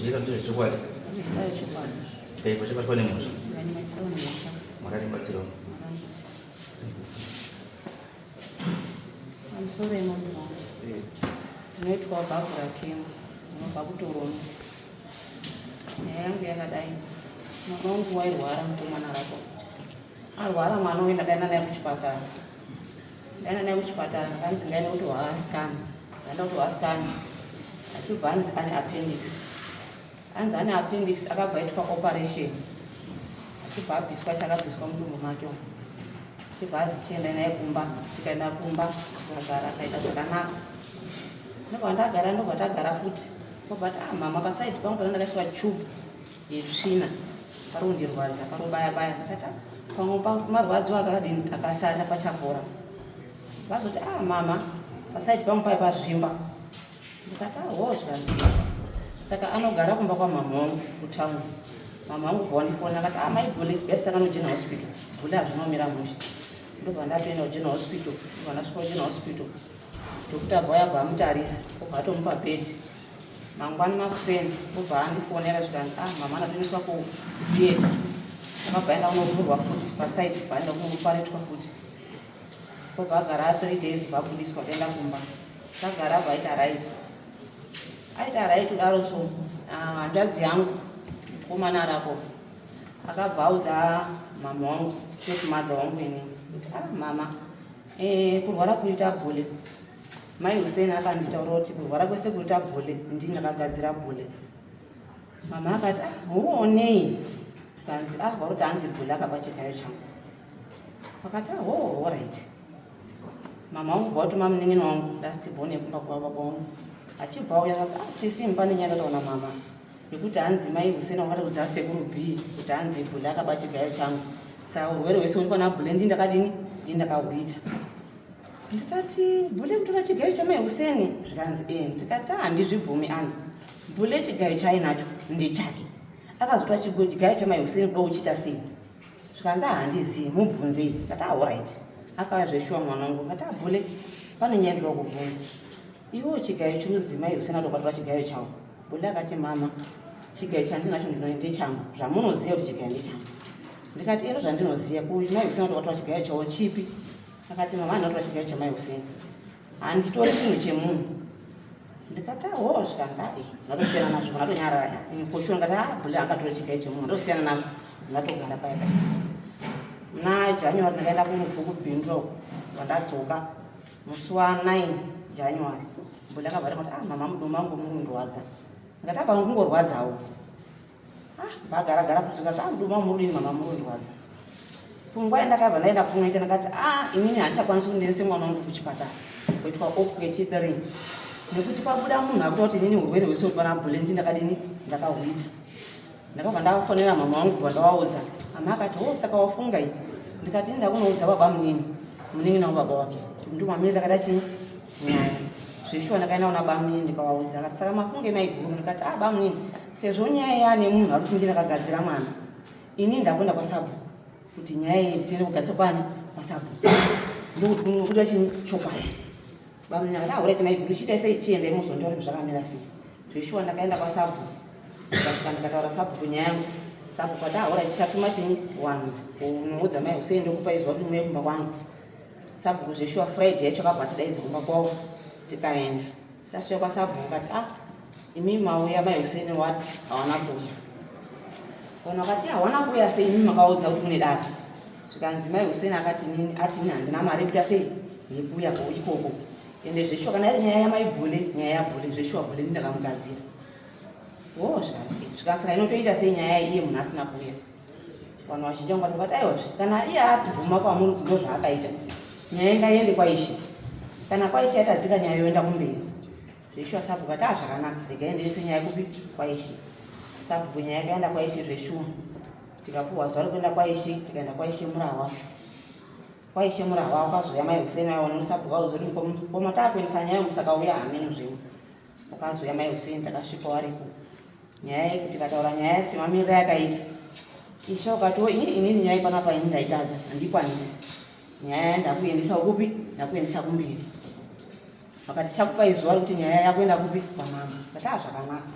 Zvinoita ndezvechokwadi. Ndezvechokwadi. Dai pachabatwa nemhosva. Mwari atibatsirawo. Pamusoro yemambo wangu. Ndinoitwa Barbara Kembo, ndinobva kuTorondo. Nyaya yangu yakadai. Mwana wangu wairwara mukomana rako. Arwara mwana uyu ndakaenda naye kuchipatara. Ndaenda naye kuchipatara ndakanzi ngaende kuti hwaasikana. Ndaenda kuti hwaasikana. Achibva anzi ane appendix. Anzi ane appendix akabva aitwa operation. Achibva abviswa chakabviswa mudumbu make umu. Achibva azi chienda naye kumba. Tikaenda kumba tikagara akaita zvakanaka. Ndobva ndagara ndobva tagara futi. Ndobva ati ah mama pasaidi pangu pana ndakaiswa tube yetsvina pari kundirwadza pari kubaya baya. Ndikati ah pamwe marwadzo akadini akasara pachapora. Vazoti ah mama pasaidi pangu paye pazvimba. Ndikati ah hoo zvikanzi saka anogara kumba kwamama wangu kutown. Mama wangu bva akati ah mai Gule best akano General Hospital. Gule hazvina kumira mushe. Ndobva ndatoenda kuGeneral Hospital. Ndobva ndasvika kuGeneral Hospital. Doctor bva auya bva amutarisa obva atomupa bed. Mangwani makuseni obva andifonera zvikanzi ah mama anatoendeswa kutheatre. Akabva aenda kunovhurwa futi paside bva aenda kunoparetwa futi. Obva agara 3 days bva abudiswa akaenda kumba. Tagara bva aita right. Aita right kudaro so ah, hanzvadzi yangu mukomana arapo akabva audza mama wangu step mother wangu ini kuti ah mama eh, kurwara kuita bhule mai Hussein akanditaura kuti kurwara kwese kuita bhule ndini ndakagadzira bhule mama akati ah huonei kanzi ah varuti hanzi bhule akaba chigayo changu akati ah ho alright mama wangu bva watuma munin'ina wangu last born yekumba kwababa wangu achibva auya akati ah sisi pane nyaya ndataona mama yekuti hanzi mai Hussein wakati kudza sekuru b kuti hanzi bhule akaba chigayo changu saka urwere hwese uri pana bhule ndini ndakadini ndini ndakahuita ndikati bhule kutora chigayo chamai Hussein zvikanzi e ndikati ah handizvibvumi ana bhule chigayo chaainacho ndechake akazotora chigayo chamai Hussein kuda uchiita sei zvikanzi ah handizivi mubvunzei ndikati ah alright akauya zveshuwa mwana wangu ndikati ah bhule pane nyaya ndoda kubvunza iwo chigayo chirunzi mai Hussein atokatora chigayo chavo bhule akati mama chigayo chandinacho ndechangu zvamunoziva kuti chigayo ndechangu ndikati ero zvandinoziva kuti mai Hussein atokatora chigayo chavo chipi akati mama handinotora chigayo chamai Hussein handitori chinhu chemunhu ndikati aho zvikanzi ade ndatosiyana nazvo ndatonyarara koshuwa ndikati a bhule angatora chigayo chemunhu ndosiyana nazvo ndatogara paya paya muna January ndakaenda kurufu kubhindura uko vandadzoka musi wa9 January bhule akabva kuti ah mama mudumbu mangu murundwadza ndikati apa kungorwadzawo ah vagara gara kuti ndikati ah mudumbu mangu murudini mama murundwadza pfungwa yandakabva ndaenda kunoita ndakati ah inini handichakwanisi kundiendese mwana wangu kuchipatara kuitwa op yechi3 nekuti pabuda munhu akuta kuti inini urwere hwese kuti pana bhule ndi ndakadini ndakahuita ndakabva ndafonera mama wangu bva ndavaudza mama akati o saka wafunga iyi ndikati ini ndakunoudza baba munini munin'ina wababa wake ndo mamiri ndakada chii nyaya zveshuwa ndakaenda kuna bamunini ndikavaudza akati saka mafunge maiguru ndikati ah bamunini sezvo nyaya yaane munhu ari kuti ndakagadzira mwana ini ndakuenda kwasabhuku kuti nyaya iyi tiende kugadzisa kwani kwasabhuku ndokuti kunobuda chii chokwadi bamunini akati auraiti maiguru chiitai sei chiendai muzondiona kuti zvakamira sei zveshuwa ndakaenda kwasabhuku ndikasvika ndikataura sabhuku nyaya yangu sabhuku ati auraiti chatuma chinyi wanhu unoudza mai Hussein ndokupa izwa kuti muuye kumba kwangu sabhuku zveshuwa Friday yacho akabva atidaidza kumba kwavo tikaenda tasvika kwasabhuku kati ah imi mauya mai Hussein wati hawana kuuya vanhu vakati hawana kuuya sei imi makaudza kuti mune data zvikanzi mai Hussein akati nini ati ini handina mari yekuita sei yekuuya ikoko ende zveshuwa kana iri nyaya yamai bhule nyaya yabhule zveshuwa bhule ndindakamugadzira o zvikanzi zvikasaka inotoita sei nyaya iye munhu asina kuuya vanhu vazhinji vangati vakati aiwazve kana iye atibvuma kwamuri kuti ndo zvaakaita nyaya ngaiende kwaishe kana kwaishe yatadzika nyaya yoenda kumberi zveshuwa sabhuku ati a zvakanaka regai ndiise nyaya kupi kwaishe sabhuku nyaya yakaenda kwaishe zveshuwa tikapuhwa zuva rekuenda kwaishe tikaenda kwaishe murahwa kwaishe murahwa ukazouya mai Hussein aiona musabhuku auza kuti koma taakuendesa nyaya musakauya hameno zvenyu ukazouya mai Hussein takasvika waripo nyaya yekuti tikataura nyaya semamiriro yakaita ishe ukatiwo ini inini nyaya panapa ini ndaitadza handikwanisi nyaya ndakuendesa kupi ndakuendesa kumberi vakati chakupai zuva rekuti nyaya yakuenda kupi kwamama kati a zvakanaka.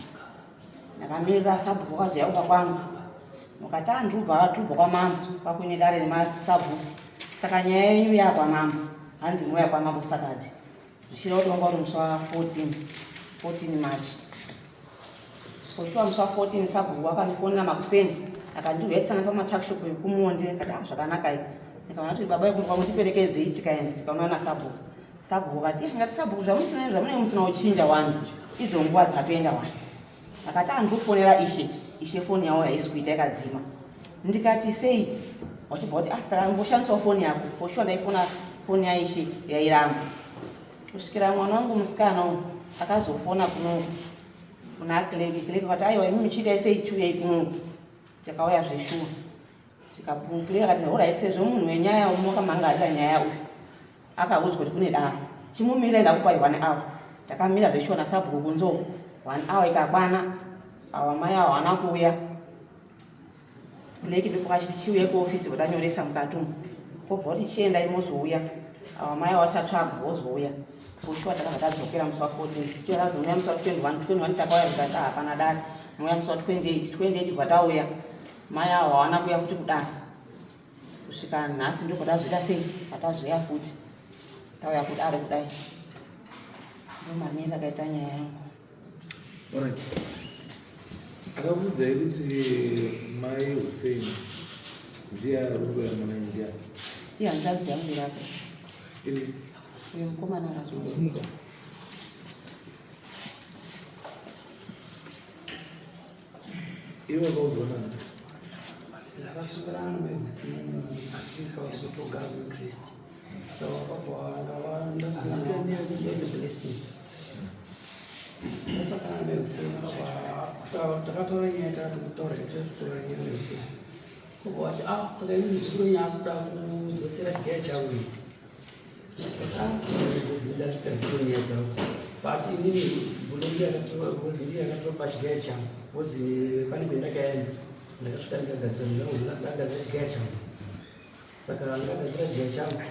Ndakamirira sabhuku akazouya kumba kwangu. Mukati andubva atubva kwamambo kwakuine dare remasabhuku. Saka nyaya yenyu yakwamambo. Hanzi mouya kwamambo Saturday. Zvichireva kuti wanga uri musi wa 14, 14 March. Koshuwa musi wa 14 sabhuku wakandifonera makuseni akandiuya tisana pamatuckshop ekuMonde akati ah zvakanaka iyi. Ndikaona kuti baba yekumba kwangu tiperekedzei tikaenda tikaonana nasabhuku. Sabhuku akati eh ngati sabhuku zvamusina zvamunenge musina kuchinja wani idzo nguva dzatoenda wani. Akati ah ndikufonera ishe ishe foni yawo haisi kuita yakadzima. Ndikati sei wachibva kuti ah saka ngoshandisawo foni yako koshuwa ndaifona foni yaishe yairamba. Kusvikira mwana wangu musikana uyu akazofona kuno kuna Kleki Kleki akati aiwa imi muchiita sei chiuyai kuno takauya zveshuwa Kleki akati horai sezvo munhu wenyaya wakamangarira nyaya uyu akaudzwa kuti kune dare chimumirai ndakupai one hour takamira zveshuwa nasabhuku kunze uku one hour ikakwana awa mai awo haana kuuya Kleki ndipo kachiti chiuye kuofisi votanyoresa mukati umu kobva kuti chiendai mozouya awa mai awo achatsvaga vozouya kushuwa takabva tadzokera musi wa 14 tiyo tazouya musi wa 21 21 takauya tikati ah, hapana dare mouya musi wa 28 28 bva tauya mai awo hawana kuuya kuti kudare kusvika nhasi ndipo patazoita sei patazouya futi tauya kudare kudai ndomamiri akaita nyaya yangu. Alright. Akakuudzai kuti mai Hussein ndiye ari kuya mwana ndiye? Iye hanzvadzi yangu yako. Ini Uyo mukomana akazouya. Iwe wakaudzwa nani? Ndakasvikirana namai Hussein Afrika vasotoga muKristu. Saka vakabva ndasangana blessing. Ndasangana namai Hussein vakabva takataura nyaya takati kutaura tichataura nyaya namai Hussein. Kobva vati ah saka ini muzukuru nyaya takudzosera chigaya changu iyi. Ndasikazive nyaya dzangu. But inini buledi yakatora ngozi ndiyo yakatora pachigaya changu. Ngozi pane kwendakaenda ndakasvika ndikagadzira ndagadzira chigaya changu. Saka ndakagadzira chigaya changu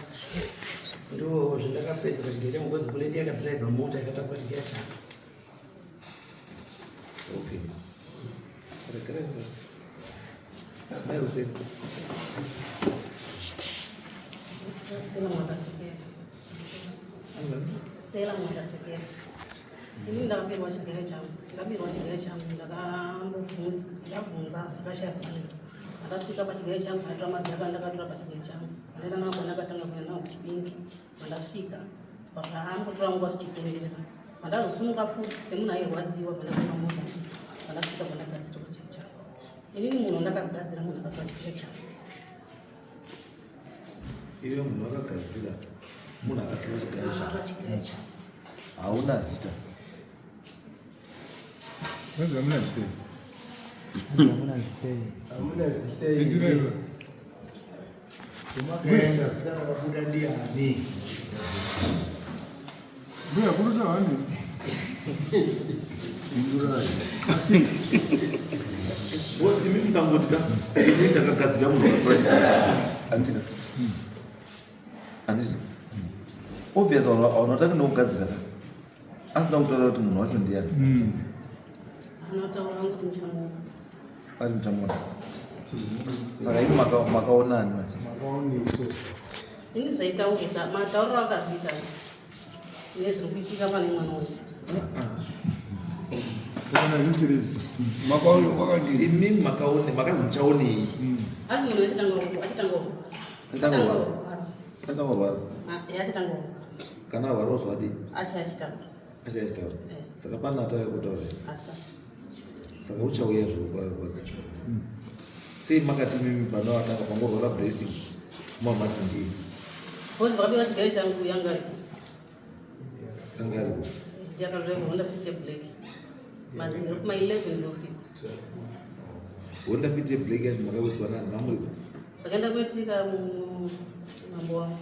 ndo zvandakapedza pachigaya changu ngozi buledi yakadhiraivha mota yakatakura chigaya changu. Okay. Regerai basi. Mai Hussein. Stella Mwakasekera. Stella Mwakasekera. Ini ndakabirwa chigayo changu. Ndakabirwa chigayo changu ndakambobvunza. Ndabvunza ndakashaya kupinda. Ndakasvika pachigayo changu ndatora madhaka ndakatora pachigayo changu. Ndaenda nako ndakatanga kuenda nako kuchipingi. Pandasvika pazvaangotora nguva zvichitenderera. Pandazosimuka futi semunhu airwadziwa pandatora mota. Pandasvika pandagadzirwa chigayo changu. Inini munhu ndakagadzira munhu akatora chigayo changu. Iwe munhu akagadzira munhu akatora chigayo chako. Akatora chigayo changu. Hauna zita. Mwanzo hamuna zita. Hamuna zita. Pindura iwe. Kumakaenda zita rakabuda ndiani? Mbuya kurusa wani. Pindurai. Boss imi mukangoti ka ini ndakagadzira munhu akatora chigayo chako. Handiti ka? Handiti? Obvious vanhu vanotanga nekugadzira ka. Asina kutaura kuti munhu wacho ndiani. Anotaura kuti ndichamuona. Ari muchamuona. Saka imi makaonani manje? Makaoneswa. Ini zvaitaurika matauriro akazviita nezviri kuitika pane mwana uyu. Kana zvisiri. Makaona wakadii? Imi makaone makazi muchaonei? Asi munhu achitanga achitanga Achitanga kurwara. Achitanga kurwara. Achitanga kurwara. Kana arwara ozvadii? Acha achitaura. Acha achitaura. Eh. Saka pane atauya kutaura. Asati. Saka uchauya zvekubatsira. Sei makati mimi pano atanga pangorwara blessing mamati ndiye Bozi vakabiwa chigayo changu yanga aripo. anga aripo. Yakadrive Honda Fit yeblack. Kuma 11 dzeusiku. Honda Fit yeblack yacho makaudzwa nani mamuripo? Zvakaenda kuitika mambo wangu.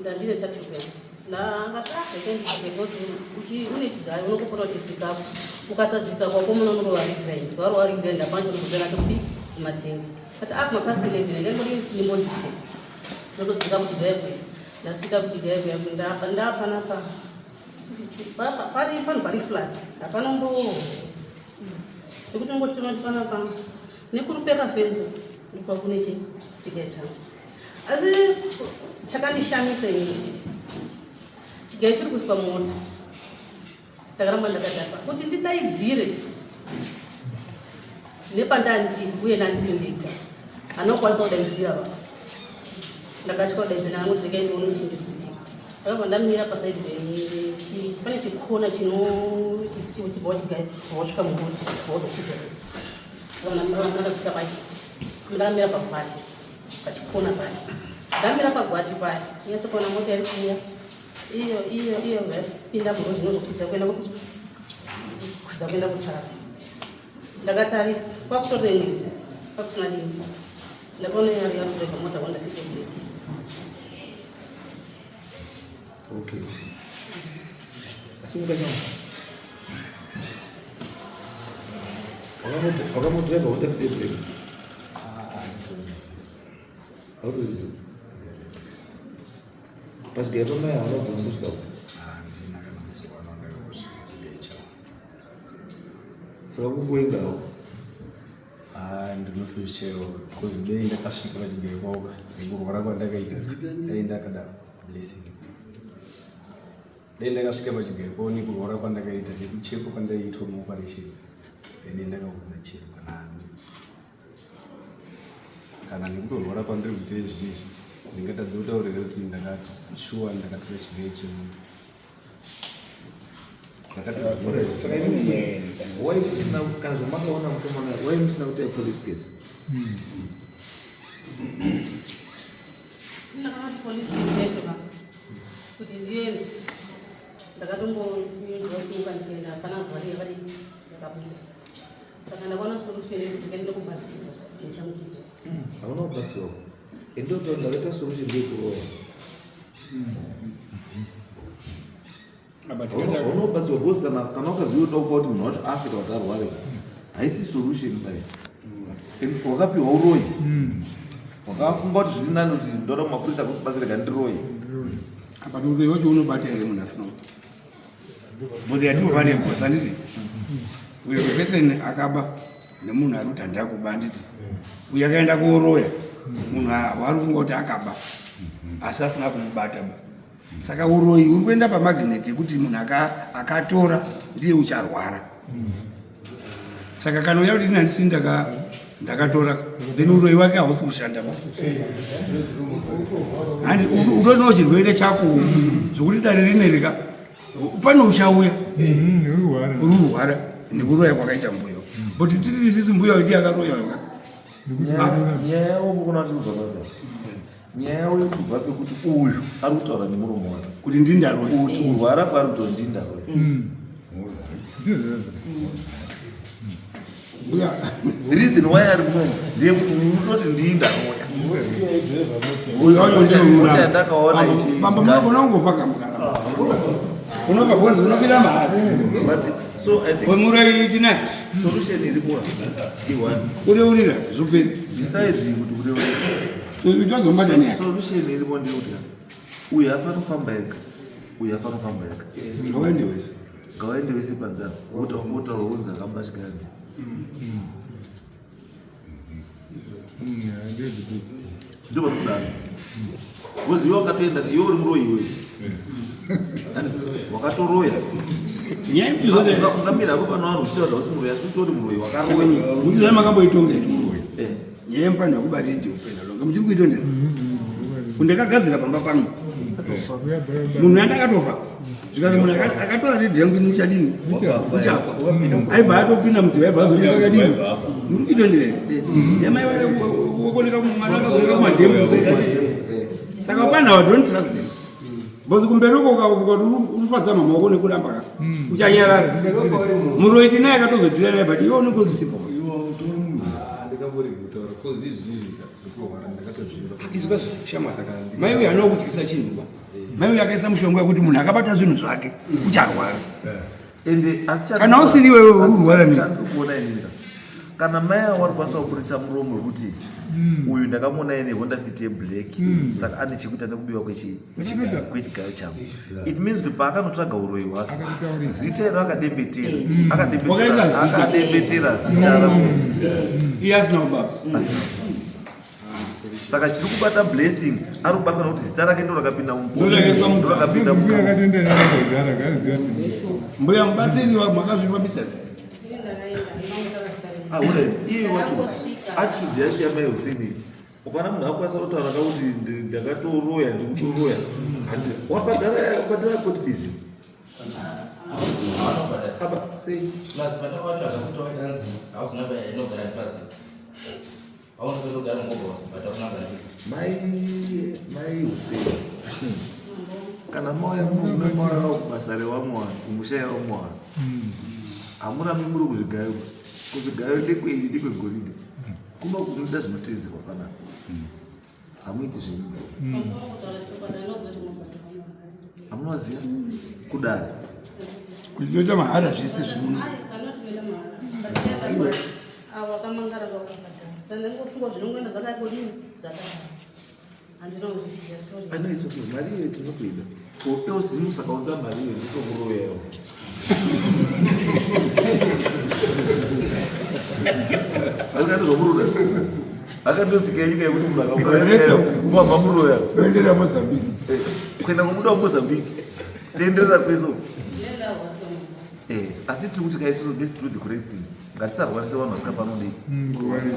Ndandine tuckshop yangu. Ndangati ah because une chigayo unokopota uchidzikapo. Ukasadzika kwako munonorova regrind. Varova regrind hapana chinokudzana chokudi kumatenga. Kati ah kuma past 11 ndangoti ndimbodzike. Ndotodzika kuchigayo kwese. Ndasvika kuchigayo kuya ndapa ndapanapa. Pari panhu pari flat. Hapana mbo. Nekuti unongochiona kuti panapa nekuruperera fenzi ndikwa kune chigayo changu. Asi chakandishamisa ini, chigayo chiri kuiswa mota, ndakaramba ndakatarisa kuti ndidaidzire nepandandiri uye ndandiri ndega anokwanisa kudaidzira va ndakatya kudaidzira ndangoti regai ndione kuti ndiri kuitika. Ndakabva ndamira pasaidi pane chikona chinochibva chigayo wasvika muroti wazokwidza ndakasvika pachi ndakamira pagwati pachikona paya ndamira pagwati paya nyatso kuona mota iri kuuya iyo iyo iyo pinda muroti inozokwidza kuenda kwidza kuenda kutsara. Ndakatarisa kwakutorengedza kwakusina dini, ndakaona yari yakurega mota Honda Fit black. Okay. Asi unga chama. Wakamudriver Honda Fit black. Hautozivi. Pachigayo pamai hauna kubvuma kusvika uko. Handina kana musi wandakasvika chigayo chavo. Saka kungoendawo. Ah, ndinotochero because dai ndakasvika pachigayo kwavo nekurwara kwandakaita, dai ndakada Blessing. Dai ndakasvika pachigayo kwavo nekurwara kwandakaita nekuchekwa kwandaiitwa muoperation, dai ndakaudza chero kana ani. Kana nekutorwara kwandiri kuita izvizvi, ndingatadza kutaurira kuti ndakashuwa ndakatora chigayo chemunhu. Saka inini wai musina kana zvamakaona mukomana, wai musina kuita police case? Ndakaona kuti police case yacho ka kuti ndiende, ndakatombonyudzwa simuka ndikaenda, hapana vhari yakadi yakabuda. Saka ndakaona solution yekuti kaende kubatsirwa chinhu changu chidzoka. Hauna kubatsirwa. Endoto ndakaita solution ndeyekuroya. Hauna kubatsirwa because kana ukaziva unoda kupa kuti munhu wacho afe kana kuti arware, haisi solution bai. And wakapiwa uroyi. Wakafunga kuti zviri nani kuti ndoda kumapurisa kubatsira kandiroyi. Apa uroyi wacho unobata here munhu asina? But yatiwo vane mhosa handiti? Uyo person akaba nemunhu ari kuti handira kuba handiti? Uyo akaenda kooroya munhu waari kufunga kuti akaba asi asina kumubata ba. Saka uroyi uri kuenda pamagnet yekuti munhu akatora ndiye ucharwara. Saka kana uya kuti ini handisi ndakatora, then uroyi wake hausi kushanda ba. Handi utonewo chirwere chako zvokuti dare rinereka pane uchauya uri kurwara nekuroya kwakaita mbuya, but tiri isisi mbuya wedu yakaroya ka. Nyaya yavo mukona kuti kubva papi? Nyaya yavo yekubva pekuti uyu ari kutaura nemuromo wake kuti ndindaroya, kuti kurwara kwaari kutaura ndindaroya. Mbuya The reason why ari kuno ndeyekuti unototi ndindaroya. Uyu wacho ndiye Mota yandakaona Bamba munogona kungofa kamukara unobva bhozi unofira mahari. But so I think Wemuroyi tinaye. solution iripo i-one. Kureurira zvoperi. Besides kuti kureurira, Tozomubata neyake. solution iripo ndeyekuti uyu afana kufamba ega, uyu afana kufamba ega. Ngawaende wese. Ngavaende vese panzara, votaura unzi akaba chigande. Ndo vanokudanza because iwe wakatoenda, iwe uri muroyi, iwe wakatoroya. Nyaya yekuti Ungamira hapo pano vanhu uchitaura kuti hausi muroyi, asi utori muroyi, wakaroya. Muchizai makamboitonga here muroyi? Eh. Nyaya yemupanda wekubata ijopenda longa muchiri kuitondera kundakagadzira pamba pano munhu andakatofa zvikanzi munhu akatora redhi yangu muchadini uchafa, aibva atopinda mudziva, aibva azooneka akadini. Muri kuitondera yamai wakoneka mwana akazooneka kumadhemu. Saka pana ava, don't trust them because kumberi uko ukati urifadza mama wako nekuramba ka uchanyarara. Muroyi tinaye akatozotira naye, but iwe unenge usisipo. Ndikambori kutaura kozi izvizvi ndikurwara ndakatozvimba. Izwa shamwari, mai uyu haana kutyisa chinhu ba. Mai uyu akaisa mushonga wekuti munhu akabata zvinhu zvake ucharwara. Ende asi Kana usiri iwewe uri kurwara nei? Chandiri kuona inini ka, Kana mai avo vari kukwanisa kuburitsa muromo wekuti uyu ndakamuona aine Honda Fit yeblack, saka ane chekuita nekubiwa kwechigayo changu, it means kuti paakanotsvaga uroyi hwake, zita iro akadembetera, akadembetera. Wakaisa zita. Akadembetera zita rakusi. Iye asina ubaba. Saka chiri kubata Blessing, ari kubatwa nekuti zita rake ndo rakapinda. Ndo rakaitwa. Ndo rakapinda. Mbuya mubatsiri, makazvifambisa sei? Ini ndakaenda, ndinongotanga zita remunhu. Ah, alright. Iye wacho, attitude yacho yamai Hussein, ukaona munhu akukwanisa kutaura kakuti ndakatoroya, ndikutoroya, handi wabhadhara, wabhadhara court fees? Havanobhadhara. Apa sei? Plus baba wacho akakuti wakaita nzi house number inogara ndipasi, aunozondogara mugogos, but house number ndipasi. Mai Hussein, kana mauya mauya kubasa rewamwe vanhu, kumusha yevamwe vanhu, hamurambi muri kuzvigayo. Kuzvigayo ndekwenyu, ndekwegoridhe. Kuno kunoda zvinotedzerwa panapa, hamuiti zvenyu. Kutaura chokwadi, anozoti munobhadhara munhu. Hamunoziva kudare. Kuti toita mahara zvese zvimuno. Anoti menda mahara. Avo akamangara vakabhadhara. Saka ndangofunga zvinongoenda zvakadai, kudini zvakadai. Handina kuzviziva, sorry. Ano, it's okay. Mari iyo tinokuida ko else ini usakaunza mari iyo nditokuroyawo. Akatozvomuroya, akandotsika yenyika yekuti munhu akaumama muroya. Toendera Mozambique. Kuenda kumuda waMozambique, toenderera kwese uko. Ndenda rwadzo. Asi tiri kuti kaisusu, let's do the correct thing. Ngatisarwarise vanhu vasingafaniri kudii,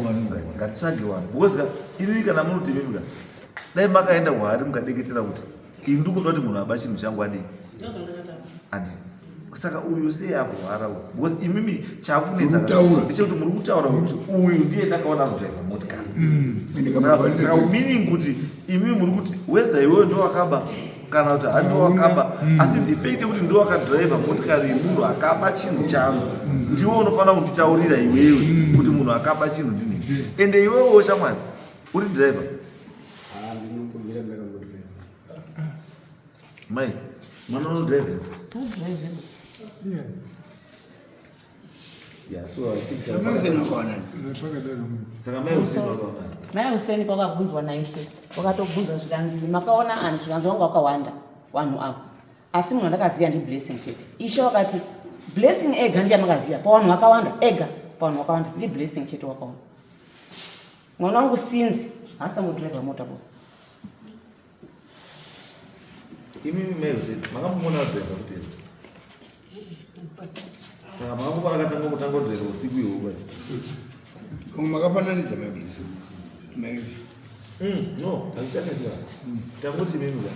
ngatitsvage vanhu, because ka inini kana munoti imimi ka, dai makaenda kuhari mukadeketera kuti ini ndiri kuda kuti munhu aba chinhu changu adii. Ndozvandakataura. Andi saka uyu sei akurwara uyu? Because imimi chakunetsa Muri kutaura. ndechekuti muri kutaura kuti uyu ndiye ndakaona kudhraivha motikari. Saka meaning kuti imimi muri kuti whether iwewe ndo wakaba kana kuti handi wakaba, asi the fact yekuti ndo wakadhiraivha motikari yemunhu akaba chinhu changu, ndiwe unofanira kunditaurira iwewe kuti munhu akaba chinhu ndinini. Ende iwewewo shamwari, uri dhiraivha? Ah, ndinokumbira, ndakambodriva. Mai, mwana unodhiraivha? Yeah, so I think saka mai Hussein wakaona? Mai Huseni pakabvunzwa naishe, wakatobvunzwa zvikanzi makaona ani? Zvikanzi wanga wakawanda vanhu avo, asi munhu andakaziva ndiBlessing chete. Ishe wakati Blessing ega ndiye makaziva pavanhu vakawanda, ega pavanhu vakawanda ndiBlessing chete wakaona. Mwana wangu sinzi haasi tambodhiraivha mota bo. Imimi mai Hussein, makambomuona kudhiraivha kuti here? Saka makamboona akatanga kutanga kudhiraivha usiku ihwo basi? Kamwe makafananidza mai Blessing. Mai. No, hazvichanetsi. Tangoti imimi ka,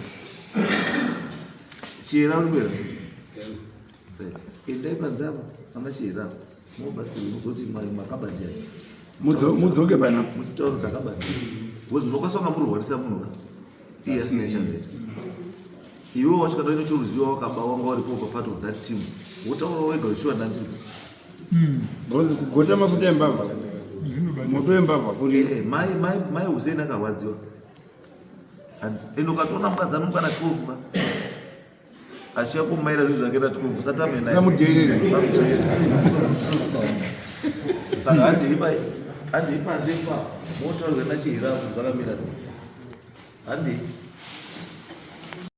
chiyera uri kuera, endai panze apa ana chiyera, mobatsirwa muzoti makabadira. Mudzoke panapa. Muchitaura kuti akabadira, because munokwanisa kunga murwarisa munhu ka iye asina chazoita. Iwe wacho kana uine choruziva wakaba, wanga uripo papart of that team, wotaura wega uchiwa ndandiri. Because kugota mafuta embavha, moto wembavha kuri. Mai Hussein akarwadziwa. Ende ukatoona mukadzi anomuka na 12 ka, achiuya kumaira zvinhu zvake na 12, satame. Samudherere. Saka handei handei panze pa motaurwa nachihiramu zvakamira sei, handei.